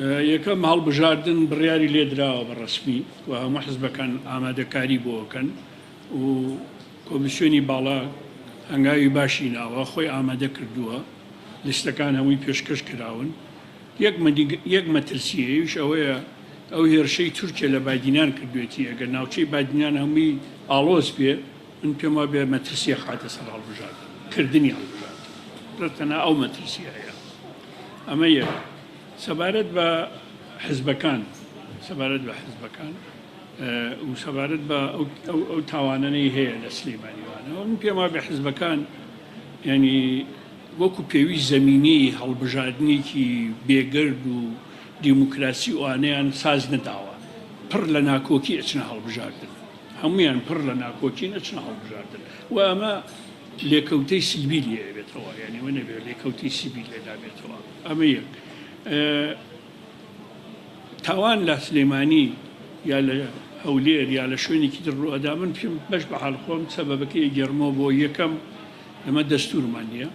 یەکەم هەڵبژاردن بڕیاری لێدراوە بە ڕەسمی و هەموو حزبەکان ئامادەکاری بۆ ئەکەن و کۆمیسیۆنی باڵا هەنگاوی باشی ناوە، خۆی ئامادە کردووە، لیستەکان هەمووی پێشکەش کراون. یەک مەترسی ئەویش ئەوەیە ئەو هێرشەی تورکیە لە بادینان کردوێتی، ئەگەر ناوچەی بادینان هەمووی ئاڵۆز بێ، من پێم وابێ مەترسی ئەخاتە سەر هەڵبژاردن، کردنی هەڵبژاردن. تەنها ئەو مەترسیە هەیە. ئەمە یەک. سەبارەت بە حزبەکان، سەبارەت بە حزبەکان و سەبارەت بە ئەو تاوانانەی هەیە لە سلێمانی وانەوە، من پێم وابێ حزبەکان یعنی وەکو پێویست زەمینەی هەڵبژاردنێکی بێگەرد و دیموکراسی ئەوانەیان ساز نەداوە. پڕ لە ناکۆکی ئەچنە هەڵبژاردن، هەمویان پڕ لە ناکۆکین ئەچنە هەڵبژاردن و ئەمە لێکەوتەی سلبی لێ ئەبێتەوە، یعنی وە نەبێت لێکەوتەی سلبی لێدابێتەوە. ئەمە یەک. تاوان لە سلێمانی یا لە هەولێر یا لە شوێنێکی تر ڕوئەدا، من پێم بەش بە حاڵ خۆم سەبەبەکەی ئەگێڕمەوە بۆ یەکەم ئێمە دەستورمان نییە،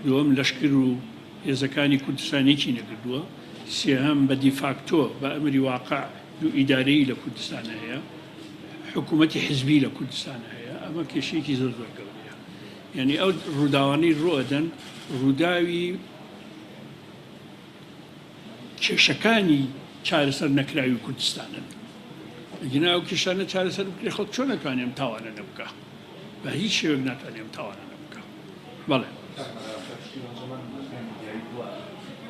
دووەم لەشکر و هێزەکانی کوردستان یەکی نەگردووە، سێهەم بە دیفاکتۆ بە ئەمری واقع دوو ئیدارەیی لە کوردستان هەیە، حکوومەتی حزبی لە کوردستان هەیە، ئەمە کێشەیەکی زۆر زۆر گەورەیە. یعنی ئەو ڕووداوانەی ڕوئەدەن ڕووداوی کێشەکانی چارەسەر نەکراوی کوردستانن. ئەگینا ئەو کێشانە چارەسەر بکرێ خەڵک چۆن ئەتوانێ ئەم تاوانە نەبکا؟ بە هیچ شێوەیەک ناتوانێ ئەم تاوانە نەبکا. بەڵێ. کاک مەلا بەختیار پشتیوان جەمال مەزهەبی میدیایی بووە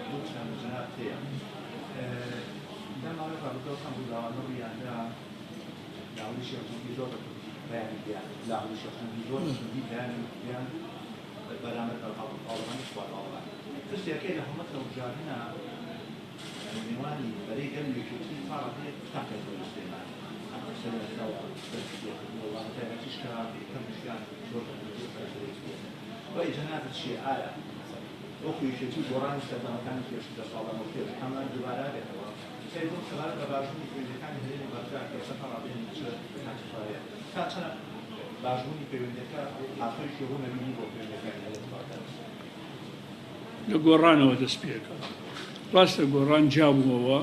بۆ چاوی جەنابت هەیە لەم ماوەی ڕابردووە کەم ڕووداوانە ڕوویاندا لاهوری شێخ جەنگی زۆر بە توندی پەیامی گەیاند لاهوری شێخ جەنگی زۆر بە توندی پەیامی گەیاند و بەرامبەر بە پاڤڵ تاڵەبانی سوپا تاڵەبانی پرسیارکەی لە هەڵمەتی هەڵبژاردنە لە نێوانی بەرەی گەل و یەکێتی تا ڕادەیەک تەقێتەوە لە سلێمانی ئەم پرسە لە ناوە دەستی پێکردووە و بە تایبەتیش کە هەردووکیان زۆر بە توندی سەرەتایی بوون. ڕای جەنابت چییە ئایا وەکو یەکێتی و گۆڕانی سەردەمەکانی پێشوو دە ساڵ لەمەو پێش ئەمە دووبارە بێتەوە؟ سەیدۆ سەبارەت بە باشبوونی پەیوەندییەکانی هەرێم و بەغدا کە ئێستا تا ڕادەیەک نیمچە کاتیخوایە، تا چەند باشبوونی پەیوەندییەکە ئاسۆیەکی ڕوون ئەبینی بۆ پەیوەندییەکانی هەرێم و بەغدا؟ لە گۆڕانەوە دەست پێکا. ڕاستە گۆڕان جیابووەوە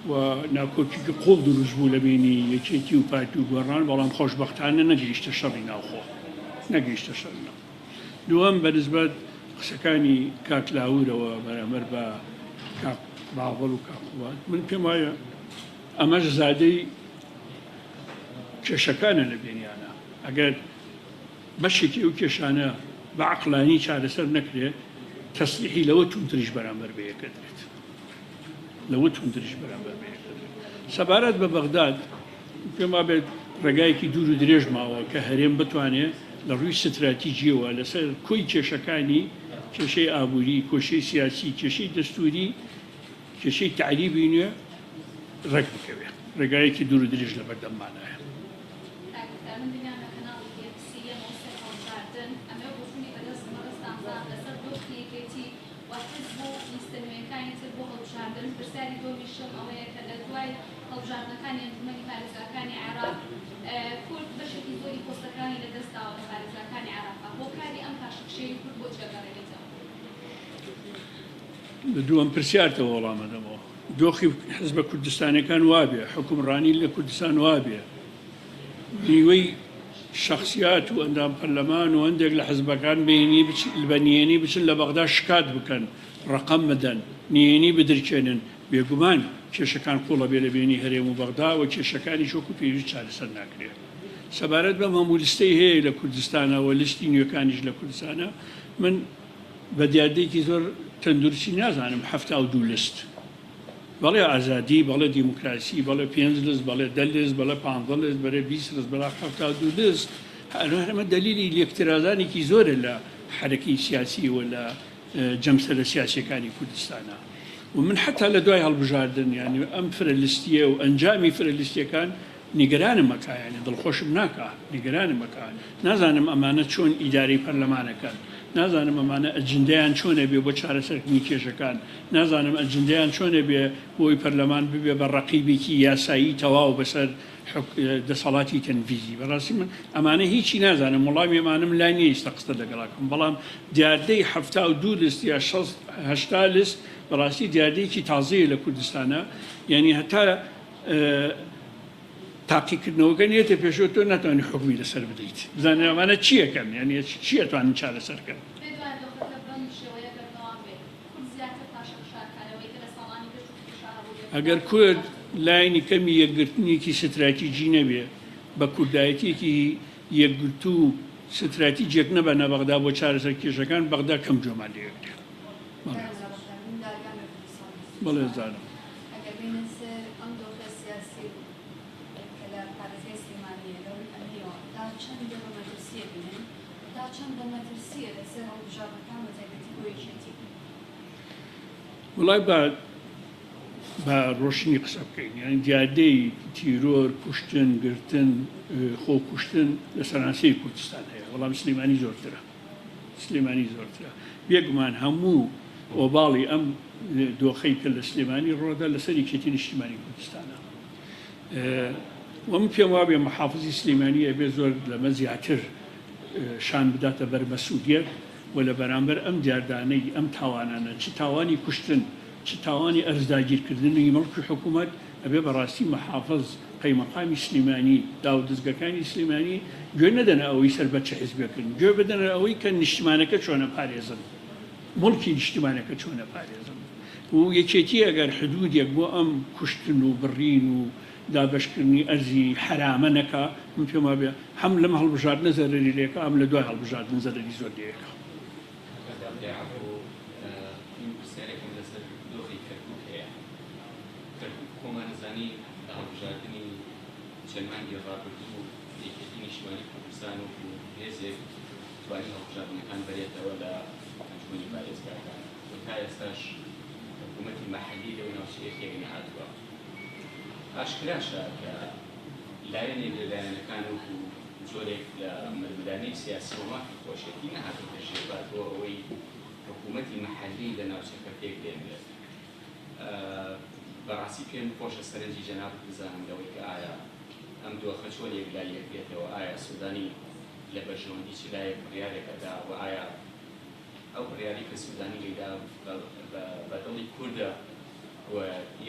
و ناکۆکیکی قوڵ دروست بوو لە بینی یەکێتی و پارتی و گۆڕان، بەڵام خۆشبەختانە نەگەیشتە شەڕی ناوخۆ، نەگەیشتە شەڕی ناوخۆ. دووەم بە نسبەت قسەکانی کاک لاهورەوە بەرامبەر بە کاک باڤڵ و کاک قوباد، من پێم وایە ئەمەش زادەی کێشەکانە لە بێنیانە. ئەگەر بەشێکی ئەو کێشانە بە عەقڵانی چارەسەر نەکرێ، تەسریحی لەوە توندتریش بەرامبەر بە یەک ئەدرێت. لەوە توندتریش بەرامبەر بە یەک ئەدرێت. سەبارەت بە بەغداد، پێم وابێت ڕێگایەکی دوور و درێژ ماوە کە هەرێم بتوانێت لە ڕووی ستراتیجیەوە لەسەر کۆی کێشەکانی، کێشەی ئابووری، کۆشەی سیاسی، کێشەی دەستووری، کێشەی تەعریبی نوێ ڕێک بکەوێت. ڕێگایەکی دوور و درێژ لەبەردەممانایە. کاک دکتەر من بینیان لە کەناڵی ئێف سی یەمەوە سەر هەڵبژاردن ئەمەوێ بۆچونی بەرێز بەڕێزتان بزانم لەسەر دۆخی یەکێتی و حزب و لیستە نوێیەکانی تر بۆ هەڵبژاردن پرسیاری دووەمیشم ئەوەیە کە لە دوای هەڵبژاردنەکانی ئەنجومەنی پارێزگاکانی عێراق کورد بەشێکی زۆری پۆستەکانی لە دەست داوە لە پارێزگاکانی عێراقا هۆکاری ئەم پاشەکشەیەی کورد بۆچی ئەگەڕێنیتەوە؟ لە دووەم پرسیارتەوە وەڵام ئەدەمەوە. دۆخی حزبە کوردستانیەکان وابێ، حوکمڕانی لە کوردستان وابێ، نیوەی شەخسیات و ئەندام پەرلەمان و هەندێک لە حزبەکان بە نهێنی بچن لە بەغدا شکات بکەن، ڕەقەم بدەن، نهێنی بدرکێنن، بێگومان کێشەکان قوڵە بێ لە بێنی هەرێم و بەغدا و کێشەکانیش وەکو پێویست چارەسەر ناکرێ. سەبارەت بەم هەموو لستەی هەیە لە کوردستانا و لستی نوێکانیش لە کوردستانا، من بە دیاردەیەکی زۆر تەندروستی نازانم 72 لست بەڵێ ئازادی بەڵێ دیموکراسی بەڵێ پێنج لست بەڵێ 10 لست بەڵێ 15 لست بەرێ 20 لست بەڵا 72 لست هەرمە دەلیلی لێکترازانێکی زۆرە لە حەرەکەی سیاسی و لە جەمسەرە سیاسیەکانی کوردستانە و من حتا لە دوای هەڵبژاردن یعنی ئەم فرە لستیە و ئەنجامی فرە لستیەکان نیگەرانم ئەکا یانی دڵخۆشم ناکا نیگەرانم ئەکا نازانم ئەمانە چۆن ئیدارەی پەرلەمانەکەن. نازانم ئەمانە ئەجندەیان چۆن ئەبێ بۆ چارەسەرکردنی کێشەکان، نازانم ئەجندەیان چۆن ئەبێ بۆی پەرلەمان ببێ بە ڕەقیبێکی یاسایی تەواو بەسەر دەسەڵاتی تەنفیزی. بەڕاستی من ئەمانە هیچی نازانم، وەڵامی ئەمانەم لا نییە ئیستا قسە لەگەڵا کەم، بەڵام دیاردەی 72 لست یا 60 80 لست بەڕاستی دیاردەیەکی تازەیە لە کوردستانا، یانی هەتا تاقیکردنەوەکە نێتە پێشەوە تۆ ناتوانانی حوکمی لەسەر بدەیت بزانێ ئەمانە چی ئەکەن یانی چی ئەتوانن چارەسەر کەن. پێت وایە دۆخەکە بەم شێوەیە بەردەوام بێت کورد زیاتر پاشەکشە ئەکا لەوەی کە لە ساڵانی پێشوو تریشا هەبوو بێت؟ ئەگەر کورد لایەنی کەمی یەکگرتنێکی ستراتیجی نەبێ بە کوردایەتیەکی یەکگرتوو ستراتیجێک نەبەنە بەغدا بۆ چارەسەر کێشەکان بەغدا کەم گوێمان لێ ئەگرێ. بەڵێ بەڵێ زانم. ئەگەر بێینە سەر ئەم دۆخە سیاسی کە لە پارێزگای سلێمانییە لە ڕووی ئەمنییەوە تا چەندە بە مەترسییە بینن و تا چەندە مەترسییە لەسەر هەڵبژاردنەکان بە تایبەتی بۆ یەکێتی؟ وەڵای با بە ڕۆشنی قسە بکەین یانی دیاردەی تیرۆر، کوشتن، گرتن، خۆکوشتن لە سەرانسەری کوردستان هەیە بەڵام سلێمانی زۆرترە. سلێمانی زۆرترە. بێگومان هەموو ئۆباڵی ئەم دۆخەی کە لە سلێمانی ڕۆدا لەسەر یەکێتی نیشتیمانی کوردستانە. و من پێم وابێ محافزی سلێمانی ئەبێ زۆر لەمە زیاتر شان بداتە بەر مەسئولیەت و لە بەرامبەر ئەم دیاردانەی ئەم تاوانانە چ تاوانی کوشتن چ تاوانی ئەرز داگیرکردنی مڵکی حکوومەت ئەبێ بەڕاستی محافز قەیمەقامی سلیمانی، داودەزگەکانی سلیمانی گوێ نەدەنە ئەوەی سەر بە چ حیزبێکن، گوێ بدەنە ئەوەی کە نیشتمانەکە چۆن ئەپارێزن، موڵکی نیشتمانەکە چۆن ئەپارێزن و یەکێتی ئەگەر حدودێک بۆ ئەم کوشتن و بڕین و دابەشکردنی ئەرزی حەرامە نەکا، من پێم وابێ هەم لەم هەڵبژاردنە زەرەری لێکا هەم لە دوای هەڵبژاردن زەرەری زۆر لێکا. کاک عەفو من پرسیارێکم لەسەر دۆخی کەرکوک هەیە. کەرکوک خۆمان ئەزانین لە هەڵبژاردنی چەند مانگی ڕابردوو یەکێتی نیشتمانی کوردستان وەکو هێزێک توانی هەڵبژاردنەکان بەرێتەوە لە ئەنجومەنی پارێزگاکان و تا ئێستاش حکوومەتی مەحەلی لەو ناوچەیە پێک نەهاتووە. ئاشکراشە کە لایەنێک لە لایەنەکان وەکو جۆرێک لە ململانێی سیاسی و مافی خۆشیەتی نەهاتۆتە ژێربار بۆ ئەوەی حکوومەتی مەحەلی لە ناوچەکە پێک بێنرێت. بەڕاستی پێم خۆشە سەرنجی جەنابت بزانم لەوەی کە ئایا ئەم دۆخە چۆن یەکلایی ئەکرێتەوە، ئایا سودانی لە بەرژەوەندی چ لایەک بڕیارێک ئەدا و ئایا ئەو بڕیارەی کە سودانی ئەیدا بە دڵی کوردە و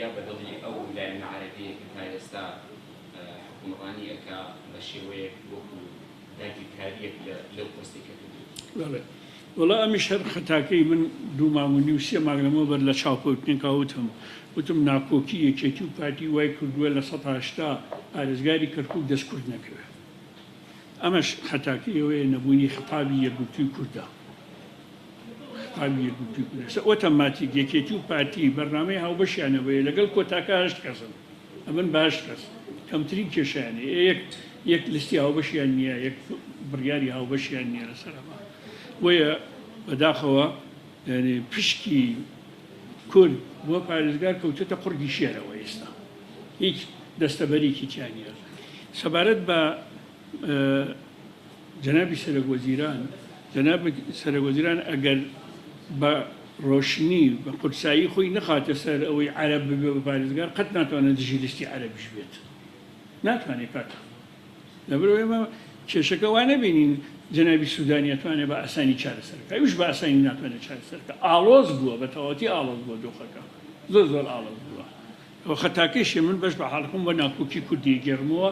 یا بە دڵی ئەو لایەنە عەرەبیەیە کە تا ئێستا حوکمڕانی ئەکا بە شێوەیەک وەکو داگیرکاریەک لەو پۆستەی کە کردویەتی. بەڵێ وەڵا ئەمیش هەر خەتاکەی من دوو مانگ و نیو سێ مانگ لەمەوبەر لە چاوپێوتنێکا وتم وتم ناکۆکی یەکێتی و پارتی وای کردووە 80% پارێزگاری کەرکوک دەست کورد نەکەوێ ئەمەش خەتاکەی ئەوەیە نەبوونی خەتابی یەکگرتووی کوردە خەتابی یەکگرتووی کوردە ئێستا ئۆتەماتیک یەکێتی و پارتی بەرنامەی هاوبەشیان هەبووە لەگەڵ کۆتاکە هەشت کەسن ئەبن بە هەشت کەس کەمترین کێشەیان هەیە یەک یەک لیستی هاوبەشیان نییە یەک بڕیاری هاوبەشیان نییە لەسەر ئەمە بۆیە بەداخەوە یعنی پشکی کورد بۆ پارێزگار کەوتێتە قوڕگی شێرەوە ئێستا هیچ دەستەبەرێکی تیا نییە سەبارەت بە جەنابی سەرۆک وەزیران، جەنابی سەرۆک وەزیران ئەگەر بە ڕۆشنی بە قورسایی خۆی نەخاتە سەر ئەوەی عەرەب ببێ بە پارێزگار قەت ناتوانێت دژی لیستی عەرەبیش بێت ناتوانێت کاکە لەبەرئەوەی ئێمە کێشەکە وا نەبینین جەنابی سودانی ئەتوانێت بە ئاسانی چارەسەر بکات ئەویش بە ئاسانی ناتوانێت چارەسەر بکات ئاڵۆز بووە بە تەواوەتی ئاڵۆز بووە دۆخەکە زۆر زۆر ئاڵۆز بووە ئەوە خەتاکەیشی من بەش بە حاڵ خۆم بە ناکۆکی کوردی گێڕمەوە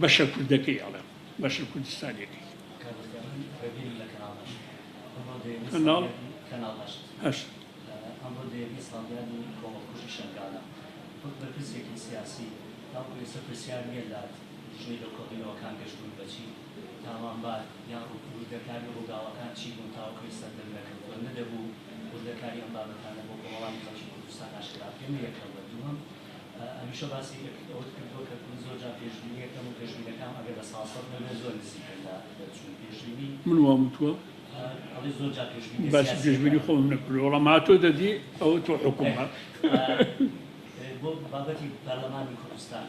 بەشە کوردەکەی ئەڵێم بەشە کوردستانیەکەی. کاک بەختیار من ڕێبینم لە کەناڵ هەشت ئەمڕۆ دەیەمین کەناڵ ساڵیادی کەناڵ هەشت هەشت. ئەمڕۆ دەیەمین ساڵیادی کۆمەڵکوژی شەنگالە وەک بەرپرسێکی سیاسی تاوەکو ئێستا پرسیار نییە لات لیژنەی لێکۆڵینەوەکان گەشتوون بە چی؟ تاوانبار یان وردەکاری ڕووداوەکان چی بوون تاوەکو ئێستا دەرنەکەوتووە نەدەبوو وردەکاری ئەم بابەتانە بۆ کۆمەڵانی خەڵکی کوردستان ئاشکرا بکەن یەکەم و دووهەم هەمیشە باسی ئەوەت کردووە کە من زۆر جار پێشبینی ئەکەم و پێشبینەکانم ئەگەر 100% نەبێت زۆر نزیکن لە دەرچوون. پێشبینی. من وام وتووە؟ ئەڵێی زۆر جار پێشبینیە باسی سیاسیەکان. پێشبینی خۆمم نەکردووە وەڵام هاتۆ دەدی ئەوە تۆ حوکمە. بۆ بابەتی پەرلەمانی کوردستان.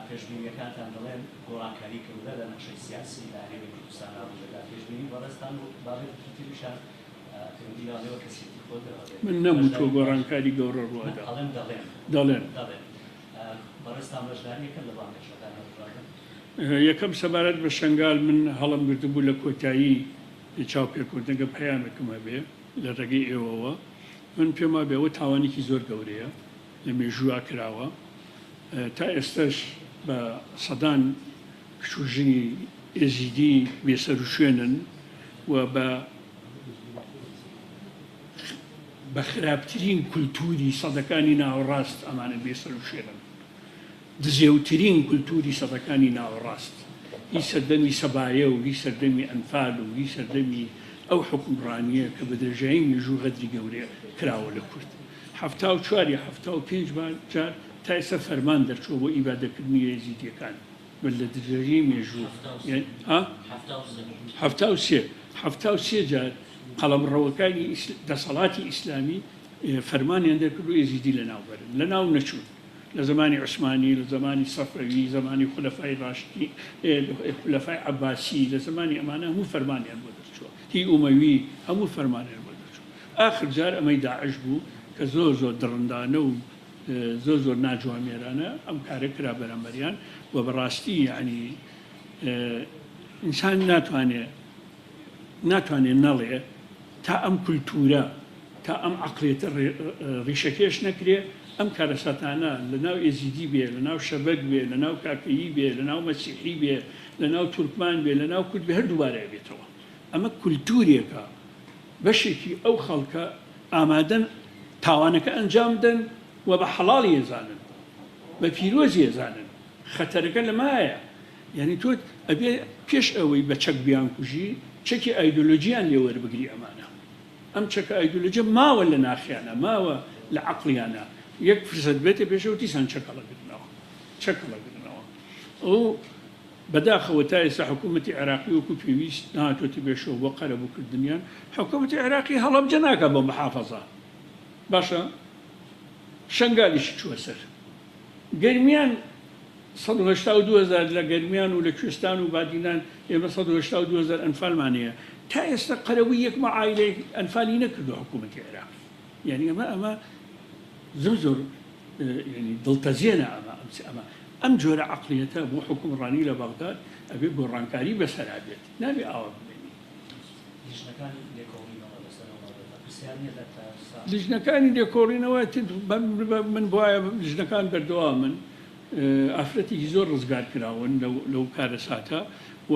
پێشبینییەکانتان دەڵێن گۆڕانکاری گەورە لە نەخشەی سیاسی لە هەرێمی کوردستاندا ڕوودەدات، پێشبینی بەڕێزتان و بابەتێکی تریشیان پەیوەندی لەوە کەسێتی خۆت هەبێت. من نەموتووە گۆڕانکاری گەورە ڕووئەدا. ئەڵێم دەڵێن. دەڵێن. دەڵێن. بەڕێزتان بەشدارییەکەن لە بانگەشەکانی هەڵبژاردن؟ یەکەم سەبارەت بە شەنگال من هەڵم گرتبوو لە کۆتایی چاوپێکەوتنەکە پەیامێکم هەبێ لە ڕێگەی ئێوەوە. من پێم وابێ ئەوە تاوانێکی زۆر گەورەیە لە مێژووا کراوە. تا ئێستەش بە سەدان کچ و ژنی ئێزیدی بێسەروشوێنن و بە بە خراپترین کولتووری سەدەکانی ناوەڕاست ئەمانە بێسەروشوێنن. دزێوترین کولتووری سەدەکانی ناوەڕاست، هی سەردەمی سەبایە و هی سەردەمی ئەنفال و هی سەردەمی ئەو حوکمڕانییە کە بە درێژایی مێژوو غەدری گەورە کراوە لە کورد. 74 یا 75 جار تا ئێستا فەرمان دەرچووە بۆ ئیبادەکردنی ئێزیدییەکان بە لە درێژەی مێژوو ها؟ 73 73 جار قەڵەمڕەوەکانی دەسەڵاتی ئیسلامی فەرمانیان دەرکردووە ئێزیدی لەناو بەرن، لەناو نەچوون. لە زەمانی عوسمانی، لە زەمانی سەفەوی، زەمانی خولەفای ڕاشدی، خولەفای عەباسی، لە زەمانی ئەمانە هەموو فەرمانیان بۆ دەرچووە. هی ئومەوی هەموو فەرمانیان بۆ دەرچووە. ئاخر جار ئەمەی داعش بوو کە زۆر زۆر دڕندانە و زۆر زۆر ناجوامێرانە ئەم کارە کرا بەرامبەریان و بەڕاستی یەعنی ئینسان ناتوانێ ناتوانێ نەڵێ تا ئەم کولتوورە، تا ئەم عەقڵیەتە ڕیشەکێش نەکرێ، ئەم کارەساتانە لە ناو ئێزیدی بێ، لە ناو شەبەک بێ، لە ناو کاکەیی بێ، لە ناو مەسیحی بێ، لە ناو تورکمان بێ، لە ناو کورد بێ هەر دووبارە ئەبێتەوە. ئەمە کولتوورێکە بەشێکی ئەو خەڵکە ئامادەن تاوانەکە ئەنجام بدەن و بە حەڵاڵی ئەزانن، بە پیرۆزی ئەزانن. خەتەرەکە لەمایە. یانی تۆ ئەبێ پێش ئەوەی بە چەک بیانکوژی چەکی ئایدۆلۆجیان لێ وەربگری ئەمانە ئەم چەکە ئایدۆلۆجیە ماوە لە ناخیانە ماوە لە عەقڵیانە یەک فرسەت بێتە پێشەوە دیسان چەک هەڵەگرنەوە چەک هەڵەگرنەوە ئەو بەداخەوە تا ئێستا حکوومەتی عێراقی وەکو پێویست نهاتۆتە پێشەوە بۆ قەرەبووکردنیان حکوومەتی عێراقی هەڵەبجە ناکا بۆ محافەزە باشە شەنگالیش چووە سەر گەرمیان 182 هەزار لە گەرمیان و لە کوێستان و بادینان ئێمە 182 هەزار ئەنفالمان هەیە تا ئێستا قەرەبووی یەک مە عایلەیەک ئەنفالی نەکردووە حکوومەتی عێراقی یعنی ئەمە ئەمە زۆر زۆر یعنی دڵتەزێنە ئەمە ئەمە ئەم جۆرە عەقڵیەتە بۆ حوکمڕانی لە بەغداد ئەبێ گۆڕانکاری بەسەرا بێت نابێ ئاوا بمێنی. لیژنەکانی لێکۆڵینەوە لەسەر ئەو بابەتە پرسیار نییە لە تا ئێستا. لیژنەکانی لێکۆڵینەوە من بوایە لیژنەکان بەردەوامن ئافرەتێکی زۆر ڕزگار کراون لەو کارەساتە و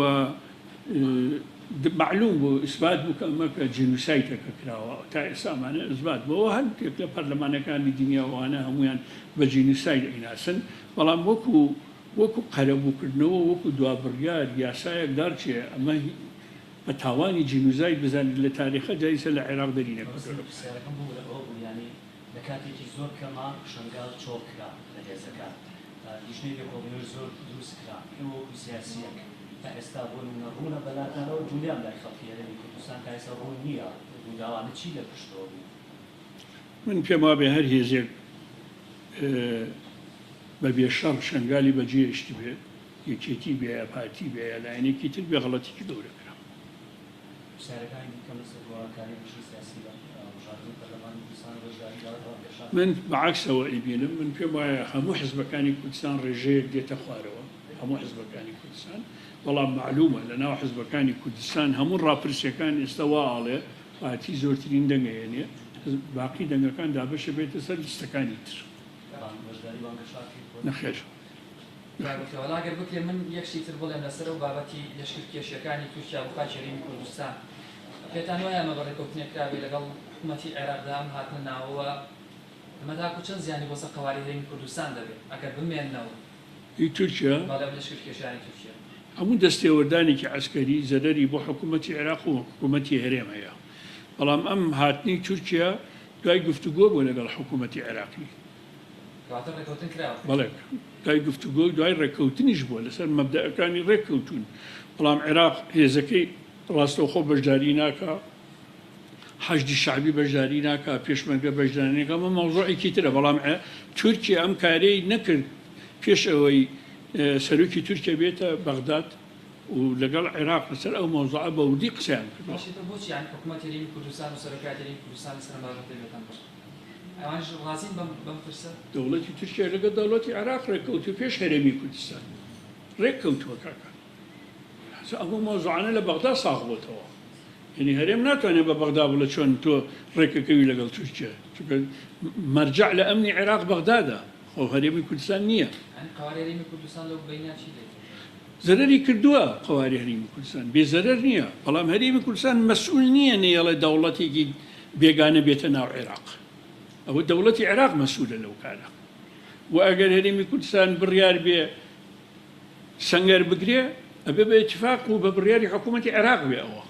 مەعلوم بوو ئیسبات بوو کە ئەمە کە جینوسایتە کە کراوە تا ئێستا ئەمانە ئیسبات بووە هەندێک لە پەرلەمانەکانی دنیا وانە هەمویان بە جینوساید ئەیناسن بەڵام وەکو وەکو قەرەبووکردنەوە وەکو دوا بڕیار یاسایەک دارچێ ئەمە بە تاوانی جینوزاید بزانیت لە تاریخە جا ئیسە لە عێراق دەری مەبەستم نەکردوە لە پرسیارەکەم ببورە ئەوە بوو یانی لە کاتێکی زۆر کەما شەنگال چۆڵ کرا لە هێزەکان لیژنەی لێکۆڵینەوەش زۆر دروست کرا ئێوە وەکو سیاسیەک تا ئێستا بۆ نمونە ڕوونە بەلاتانەوە دونیام لای خەڵکی هەرێمی کوردستان تا ئێستا ڕوون نیە ڕووداوانە چی لە پشتەوە بوو؟ من پێم وابێ هەر هێزێک بە بێ شەڕ شەنگالی بەجێ هێشتبێ یەکێتی بێ یا پارتی بێ یا لایەنێکی تر بێ غەڵەتێکی گەورە کرا. پرسیارەکانی دیکەم لەسەر گۆڕانکاری ڕیشەی سیاسی لە هەڵبژاردنی پەرلەمانی کوردستان و بەشداری لە بانگەشە. من بە عەکسەوە ئەیبینم، من پێم وایە هەموو حزبەکانی کوردستان ڕێژەیەک دێتە خوارەوە، هەموو حزبەکانی کوردستان، بەڵام مەعلومە لە ناو حزبەکانی کوردستان هەموو ڕاپرسیەکان ئێستا وا ئاڵێ پارتی زۆرترین دەنگ ئەیەنێ، باقی دەنگەکان دابەش ئەبێتە سەر لیستەکانی تر. بەشداری بانگەشە ئەکەیت؟ نەخێر. کاک دکتۆر وەڵا گەر بکرێ من یەک شتی تر بڵێم لەسەر ئەو بابەتی لەشکرکێشیەکانی تورکیا بۆ خاکی هەرێمی کوردستان پێتان وایە ئەمە بە ڕێکەوتنێک کرابێ لەگەڵ حکومەتی عێراقدا ئەم هاتنە ناوەوە ئەمە تاکو چەند زیانی بۆ سەر قەوارەی هەرێمی کوردستان دەبێ ئەگەر بمێننەوە؟ هی تورکیا؟ بەڵێ ئەم لەشکرکێشیانەی تورکیا. هەموو دەستێوەردانێکی عەسکەری زەرەری بۆ حکومەتی عێراق و حکومەتی هەرێم هەیە بەڵام ئەم هاتنەی تورکیا دوای گفتوگۆ بووە لەگەڵ حکومەتی عێراقی. کەواتە ڕێکەوتن کراوە. بەڵێ دوای گفتوگۆ و دوای ڕێککەوتنیش بووە، لەسەر مەبدەئەکانی ڕێککەوتوون، بەڵام عێراق هێزەکەی ڕاستەوخۆ بەشداری ناکا، حەشدی شەعبی بەشداری ناکا، پێشمەرگە بەشداری ناکا، ئەمە مەوزوعێکی ترە، بەڵام تورکیا ئەم کارەی نەکرد پێش ئەوەی سەرۆکی تورکیا بێتە بەغداد و لەگەڵ عێراق لەسەر ئەو مەوزوعە بە وردی قسەیان کردووە. باشە تۆ بۆچی یانی حکومەتی هەرێمی کوردستان و سەرۆکایەتی هەرێمی کوردستان لەسەر ئەم بابەتە بێتەنگ بن؟ ئەوانیش ڕازین بەم بەم پرسە؟ دەوڵەتی تورکیا لەگەڵ دەوڵەتی عێراق ڕێککەوتووە پێش هەرێمی کوردستان ڕێککەوتووە کاکە. ئەو مەوزوعانە لە بەغدا ساغ بۆتەوە. یعنی هەرێم ناتوانێت بە بەغدا بڵێ چۆن تۆ ڕێکەکەوی لەگەڵ تورکیا، چونکە مەرجەع لە ئەمنی عێراق بەغدادە، خۆ هەرێمی کوردستان نییە. یانی قەوارەی هەرێمی کوردستان لەو بەینە چی لێ کرد؟ زەرەری کردووە قەوارەی هەرێمی کوردستان بێ زەرەر نییە، بەڵام هەرێمی کوردستان مەسئول نییە نەیەڵێ دەوڵەتێکی بێگانە بێتە ناو عێراق، ئەوە دەوڵەتی عێراق مەسئولە لەو کارە و ئەگەر هەرێمی کوردستان بڕیار بێ سەنگەر بگرێ ئەبێ بە ئیتفاق و بە بڕیاری حکوومەتی عێراق بێ ئەوە.